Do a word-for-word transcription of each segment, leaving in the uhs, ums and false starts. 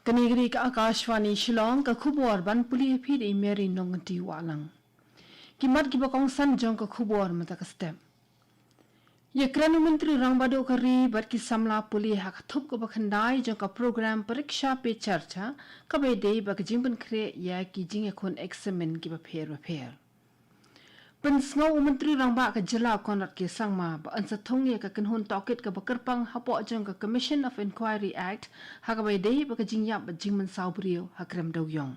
Kane ka dei ka Akashvani Shillong, ka khubor ban pule ha phi da i Mary Nongti Wahlang. Ki mat kiba kongsan jong ka khubor mynta ka step. Ïa kren u Myntri Rangbah Duh ka ri bad ki samla pule ha ka thup kaba khyndai jong ka program Pariksha Pe Charcha, kaba ïadei bad ka jingpynkhreh ïa ki jingïakhun eksamin kiba pher bapher. Pynsngew u Myntri Rangbah ka jylla u Conrad K Sangma ba yn sa thung ïa ka kynhun tohkit kaba kyrpang hapoh jong ka Commission of Inquiry Act ha kaba ïadei bad ka jingïap bad jingmynsaw briew ha Krem Dewïong.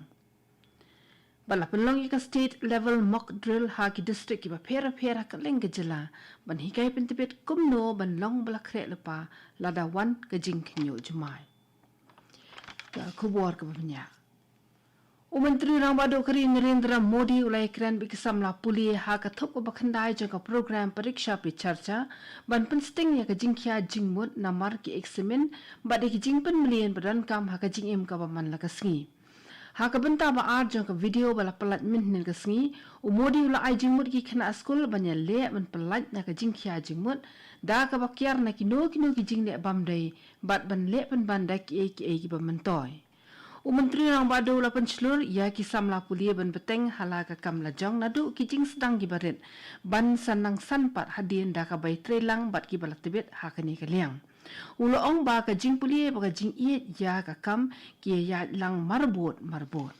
Bad la pynlong ïa ka state level mock drill ha ki district kiba pher bapher ha kylleng ka jylla ban hikai pyntbit kumno ban long ba la khreh lypa lada wan ka jingkhynñiuh jumai. Ka khubor kaba bniah. U Myntri Rangbah Duh ka ri Narendra Modi u la ïakren bad ki samla pule ha ka thup kaba khyndai jong ka program Pariksha Pe Charcha ban pynsting ïa ka jingkhia jingmut namar ki eksamin bad ïa ki jingpynmlien ba donkam ha ka jingim kaba man la ka sngi. Ha ka bynta ba ar jong ka video ba la pyllait mynhynnin ka sngi, u Modi u la ai jingmut ïa ki khynnah skul ban ïaleh ban pyllait na ka jingkhia jingmut da kaba kiar na kino kino ki jingleh bymdei bad ban leh pynban da kiei kiei kiba myntoi. U Myntri Rangbah Duh u la pynshlur ïa ki samla pule ban bteng ha la ka kam lajong naduh ki jingsdang kiba rit ban sa nang san pat hadien da kaba ïatrei lang bad kiba la tbit ha kane ka liang. U la ong ba ka jingpule bad ka jingïeit ïa ka kam ki ïaid lang marbud marbud.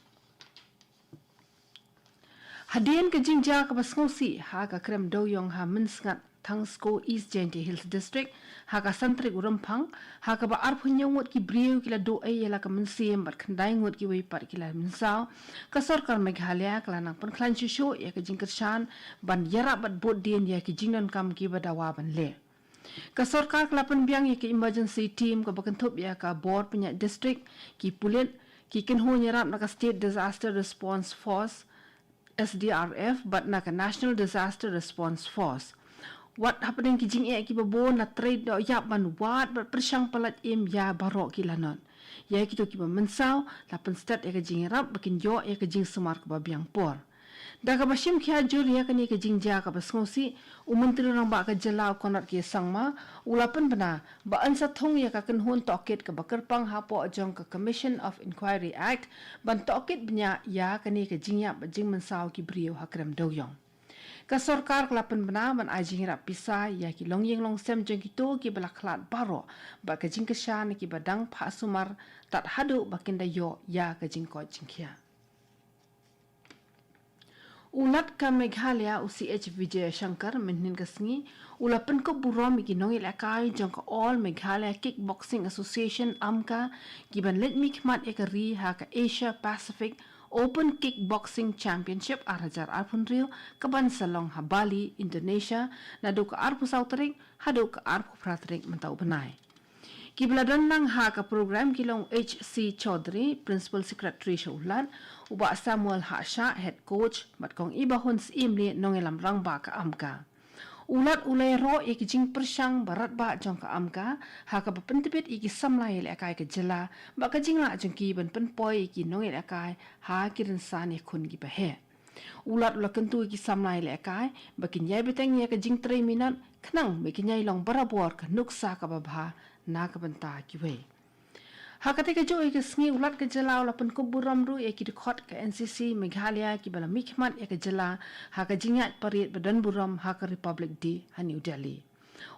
Hadien ka jingjia kaba sngewsih ha ka Krem Dewïong ha Mynsngat Thangsko East Jaintia Hills District ha ka Santrik u Rymphang, ha kaba arphew hynñiew ngut ki briew ki la duh ei ïa la ka mynsiem bad khyndai ngut kiwei pat ki la mynsaw, ka sorkar Meghalaya ka la nang pynkhlaiñ shuh shuh ïa ka jingkyrshan ban ïarap bad bud dien ïa ki jingdonkam kiba dawa ban leh. Ka sorkar ka la pynbiang ïa ka emergency team kaba kynthup ïa ka bor pynïaid district, ki pulit, ki kynhun ïarap na ka State Disaster Response Force, S D R F, bad na ka National Disaster Response Force. Wat hapdeng ki jingeh kiba bun la trei doh ïap ban wad bad pyrshang pyllait im ïa baroh ki lanot. Ïa kito kiba mynsaw la pynstet ïa ka jingïarap ba kin ïoh ïa ka jingsumar kaba biang por. Da kaba shim khia jur ïa kane ka jingjia kaba sngewsih, u Myntri Rangbah ka jylla u Conrad K Sangma u la pynbna ba yn sa thung ïa ka kynhun tohkit kaba kyrpang hapoh jong ka Commission of Inquiry Act ban tohkit bniah ïa kane ka jingïap bad jingmynsaw ki briew ha Krem Dewïong. Ka sorkar ka la pynbna ban ai jingïarap pisa ïa ki longïing longsem jong kito kiba la khlad baroh bad ka jingkyrshan ïa kiba dang phah sumar tad haduh ba kin da ïoh ïa ka jingkoit jingkhiah. U Lat ka Meghalaya u C H Vijayashankar mynhynnin ka sngi u la pynkup burom ïa ki nongïalehkai jong ka All Meghalaya Kickboxing Association, AMKA, kiban leit mihkhmat ïa ka ri ha ka Asia Pacific Open Kickboxing Championship ar hajar arphew hynriew kaban sa long ha Bali, Indonesia, naduh ka arphew saw tarik haduh ka arphew phra tarik mynta u bnai. Kiba la don lang ha ka program ki long H C Chaudhary, Principal Secretary sha u Lat, u Bah Samuel Hashah, Head Coach, bad Kong Ibahun Syiemlieh, nongïalam rangbah ka AMKA. U Lat u la ïaroh ïa ki jingpyrshang ba radbah jong ka AMKA ha kaba pyntbit ïa ki samla ïalehkai ka jylla bad ka jinglah jong ki ban pynpoi ïa ki nongïalehkai ha ki rynsan ïakhun kiba heh. U Lat u la kyntu ïa ki samla ïalehkai ba kin ïai bteng ïa ka jingtrei minot khnang ba kin ïai long barabor ka nuksa kaba bha na ka bynta kiwei. Ha katei ka juh ïa ka sngi u Lat ka jylla u la pynkup burom ruh ïa ki dkhot ka N C C Meghalaya kiba la mihkhmat ïa ka jylla ha ka jingïaid parade ba don burom ha ka Republic Day ha New Delhi.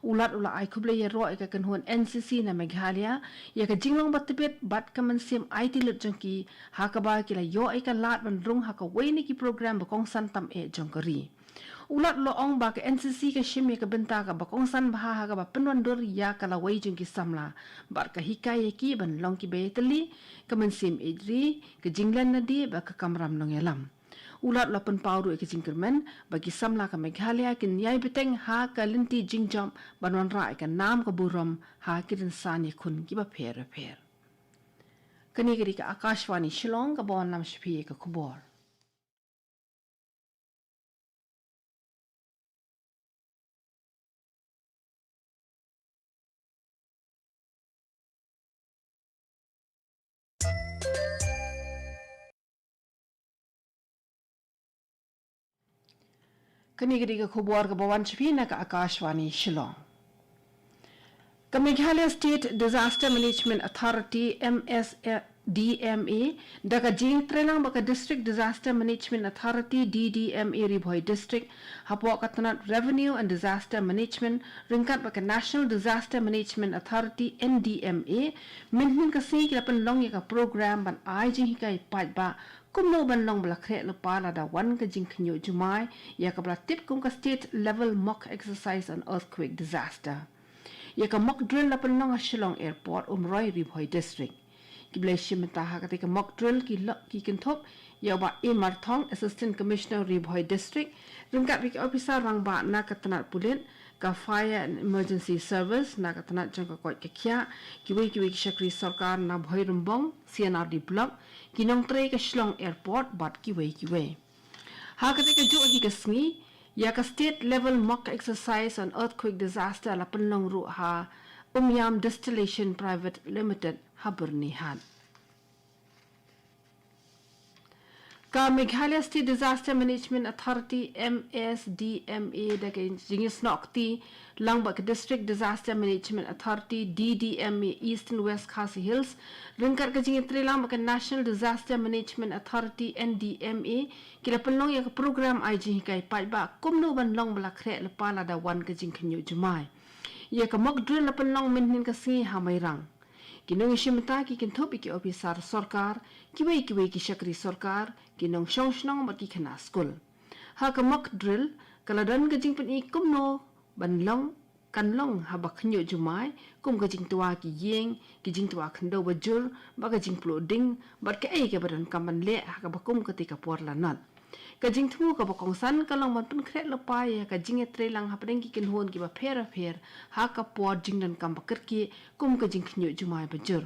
U Lat u la ai khublei ïaroh ïa ka kynhun N C C na Meghalaya ïa ka jinglong ba tbit bad ka mynsiem aiti lut jong ki ha kaba ki la ïoh ïa ka lad ban rung ha kawei na ki program ba kongsan tam eh jong ka ri. U Lat u la ong ba ka N C C ka shim ïa ka bynta kaba kongsan bha ha kaba pynwandur ïa ka lawei jong ki samla bad ka hikai ïa ki ban long kiba ïatylli, ka mynsiem ïeit ri, ka jinglen lade bad ka kamram nongïalam. U Lat u la pynpaw ruh ïa ka jingkyrmen ba ki samla ka Meghalaya kin ïai bteng ha ka lynti jingjop ban wanrah ïa ka nam ka burom ha ki rynsan ïakhun kiba pher bapher. Kane ka dei ka Akashvani Shillong kaba wanlam sha phi ïa ka khubor. Kane ka dei ka khubor kaba wan sha phi na ka Akashvani Shillong. Ka Meghalaya State Disaster Management Authority, M S, D M A, da ka jingtreilang bad ka District Disaster Management Authority, D D M A Ri Bhoi District, hapoh ka tnat Revenue and Disaster Management, ryngkat bad ka National Disaster Management Authority, N D M A, mynhynnin ka sngi ki la pynlong ïa ka program ban ai jinghikai paidbah kumno ban long ba la khreh lypa lada wan ka jingkhynñiuh jumai, ïa kaba la tip kum ka State Level Mock Exercise on Earthquake Disaster. Ïa ka mock drill la pynlong ha Shillong Airport, Umroi, Ri Bhoi District. Ki ba la shim bynta ha katei ka mock drill ki lo-, ki kynthup ïa u Bah A Marthong, Assistant Commissioner, Ri Bhoi District, ryngkat bad ki officer rangbah na ka tnat pulit, ka Fire and Emergency Service, na ka tnat jong ka koit ka khiah, kiwei kiwei ki shakri sorkar na Bhoirymbong C and R D Block, ki nongtrei ka Shillong Airport bad kiwei kiwei. Ha katei kajuh hi ka sngi, ïa ka State Level Mock Exercise on Earthquake Disaster la pynlong ruh ha Umiam Distillation Private Limited ha Byrnihat. Ka Meghalaya State Disaster Management Authority, M S D M A, da ka jingïasnoh kti lang bad ka District Disaster Management Authority, D D M A, Eastern West Khasi Hills, ryngkat ka jingïatreilang bad ka National Disaster Management Authority, N D M A, ki la pynlong ïa ka program ai jinghikai paidbah kumno ban long ba la khreh lypa lada wan ka jingkhynñiuh jumai. Ïa ka mock drill la pynlong mynhynnin ka sngi ha Mairang. Ki nongïashim bynta ki kynthup ïa ki officer sorkar, kiwei kiwei ki shakri sorkar, ki nongshong shnong bad ki khynnah skul. Ha ka mock drill, ka la don ka jingpyni kumno ban long, kan long haba khynñiuh jumai, kum ka jingtwa ki ïing, ki jingtwa khyndew ba jur, bad ka jingpluh ding, bad kaei kaba donkam ban leh ha kaba kum katei ka por lanot. Ka jingthmu kaba kongsan ka long ban pynkhreh lypa ïa ka jingïatreilang hapdeng ki kynhun kiba pher bapher ha ka por jingdonkam ba kyrkieh kum ka jingkhynñiuh jumai ba jur.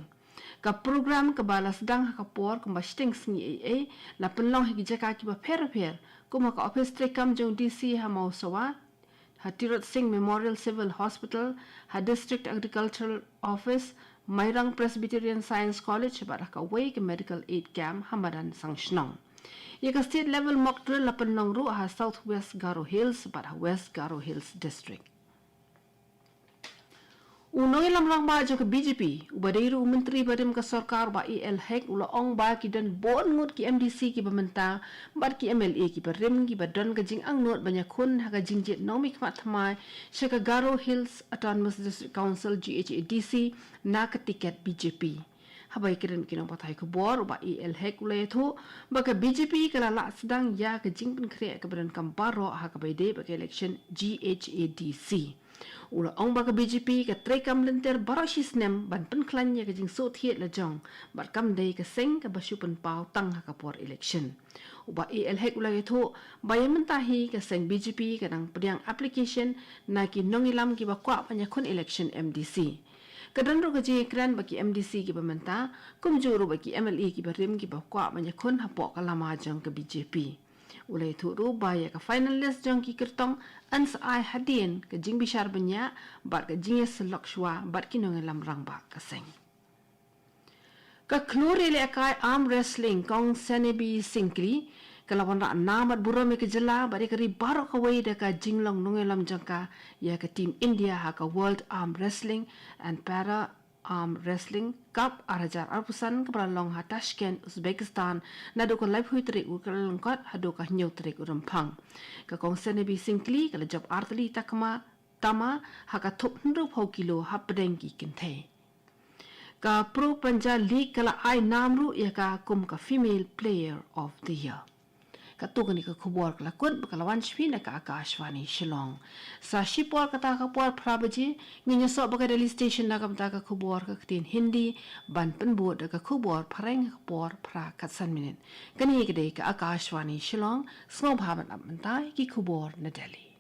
Ka program kaba la sdang ha ka por kumba shiteng sngi eiei la pynlong ha ki jaka kiba pher bapher, kum ha ka ophis treikam jong D C ha Mawsawa, ha Tirot Singh Memorial Civil Hospital, ha District Agricultural Office, Mairang Presbyterian Science College, bad ha kawei ka Medical Aid Camp ha madan Sangshnong. Ïa ka State Level Mock Drill la pynlong ruh ha South West Garo Hills bad ha West Garo Hills District. U nongïalam rangbah jong ka B J P, uba dei ruh u Myntri barim ka sorkar, Bah A L Hek, u la ong ba ki don bun ngut ki M D C kiba mynta bad ki M L A kiba rim kiba don ka jingangnud ban ïakhun ha ka jingjied nongmihkhmat thymmai sha ka Garo Hills Autonomous District Council, G H A D C, na ka tiket B J P. Haba ïakren bad ki nongpathai khubor, u Bah A L Hek u la ïathuh ba ka B J P ka la lah sdang ïa ka jingpynkhreh kaba donkam baroh ha kaba ïadei bad ka election G H A D C. U la ong ba ka B J P ka treikam lynter baroh shi snem ban pynkhlaiñ ïa ka jingsngewthuh la jong, bad kam dei ka seng kaba shu pynpaw tang ha ka por election. U Bah A L Hek u la ïathuh ba ïa mynta hi ka seng B J P ka dang pdiang application na ki nongïalam kiba kwah ban ïakhun election M D C. Ka don ruh ka jingïakren bad ki M D C kiba mynta, kumjuh ruh bad ki M L A kiba rim kiba kwah ban ïakhun hapoh ka lama jong ka B J P. U la ïathuh ruh ba ïa ka final list jong ki kyrtong yn sa ai hadien ka jingbishar bniah bad ka jingïasyllok shuwa bad ki nongïalam rangbah ka seng. Ka khlur ïalehkai arm wrestling, Kong Senebi Syngkli, ka la wanrah nam bad burom ïa ka jylla bad ïa ka ri baroh kawei da ka jinglong nongïalam jong ka ïa ka team India ha ka World Arm Wrestling and Para Arm Wrestling Cup ar hajar arphew san kaba la long ha Tashkent, Uzbekistan, naduh ka laiphew tarik u Kyllalyngkot haduh ka hynñiew tarik u Rymphang. Ka Kong Senebi Syngkli ka la jop artylli takma tama ha ka thup hynriewphew kilo hapdeng ki kynthei. Ka Pro Panja League ka la ai nam ruh ïa ka kum ka Female Player of the Year. Katto katne ka khubor ka la kut bad ka la wan sha phi na ka Akashvani Shillong. Sa shipor kata ka por phra baje, ngin ïasoh bad ka Delhi Station na ka bynta ka khubor ka ktien Hindi, ban pynbud da ka khubor phareng ka por phra khatsan minit. Kane ka dei ka Akashvani Shillong, sngewbha ban ap mynta ïa ki khubor na Delhi.